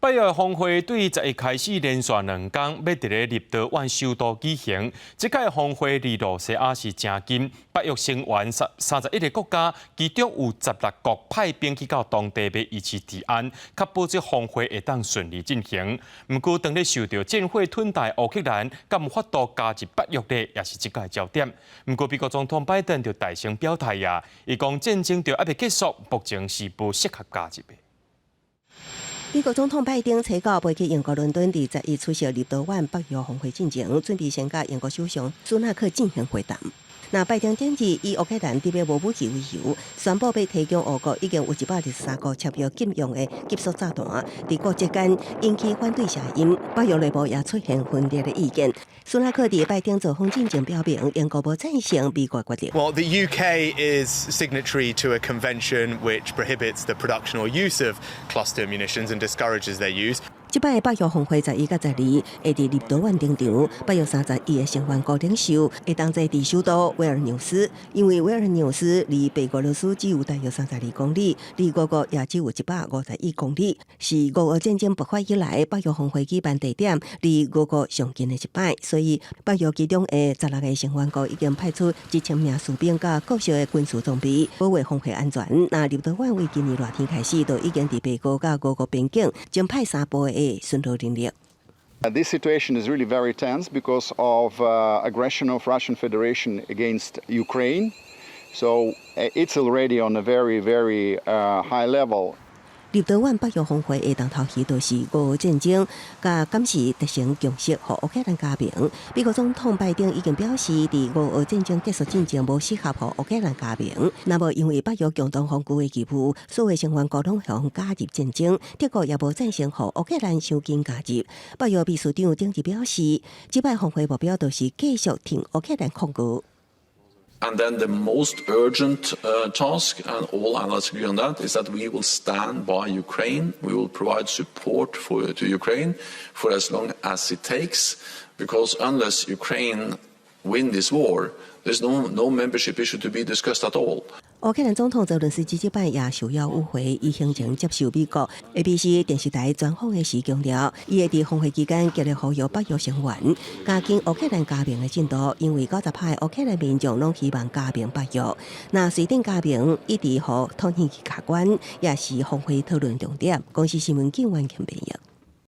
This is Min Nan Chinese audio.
北約峰會對十一開始連續兩工，欲佇咧立陶宛首都舉行。這屆峰會離羅西亞是誠近，北約成員31個國家，其中有16國派兵去到當地欲維持治安，確保這峰會會當順利進行。毋過，當咧受著戰火吞噬烏克蘭，敢有法度加入北約咧，也是這屆焦點。毋過，美國總統拜登就大聲表態啊，伊講戰爭著猶未結束，目前是無適合加入的。美國總統拜登初九飛去英國倫敦，佇十一出席立陶宛北約峰會進前，準備先佮英國首相蘇納克進行會談。那拜登頂日以烏克蘭特別無武器為由，宣布欲提供烏國已經有123國簽約禁用的集束炸彈，佇國際間引起反對聲音。北約內部也出現分裂的意見。蘇納克佇拜登造訪進前表明，英國無贊成美國決定。 Well, the UK is signatory to a convention which prohibits the production or use of cluster munitions and discourages their use. 這擺北約峰會十一佮十二會佇立陶宛登場，北約31個成員國領袖會同齊佇首都維爾紐斯，因為維爾紐斯離白俄羅斯只有大約32公里，離俄國也只有151公里，是俄烏戰爭爆發以來北約峰會舉辦地點離俄國上近的一擺，所以北約其中的16個成員國已經派出1000名士兵佮各式的軍事裝備，保衛峰會安全。那立陶宛為今年熱天開始，就已經佇白俄佮俄國邊境增派三倍的巡邏人力。 This situation is really very tense because of aggression of Russian Federation against Ukraine. So it's already on a very, very high level. 立陶宛北約峰會的重頭戲，就是俄烏戰爭，佮敢是達成共識，予烏克蘭加盟。美國總統拜登已經表示，佇俄烏戰爭結束進前，無適合予烏克蘭加盟。若無因為北約共同防禦的義務，所有成員國攏予加入戰爭。德國也無贊成予烏克蘭傷緊加入。北約秘書長頂日表示，這擺峰會目標就是繼續挺烏克蘭抗俄。 And then the most urgent task, and all analysts agree on that, is that we will stand by Ukraine. We will provide support to Ukraine for as long as it takes, because unless Ukraine win this war, there's no membership issue to be discussed at all. 烏克蘭總統澤倫斯基這擺也受邀與會，伊先前接受美國 ABC 電視台專訪的時強調，伊會佇峰會期間極力呼籲北約成員加緊烏克蘭加盟的進度，因為90%烏克蘭民眾攏希望加盟北約。若瑞典加盟一直予土耳其卡關，也是峰會討論重點。公視新聞警員編譯。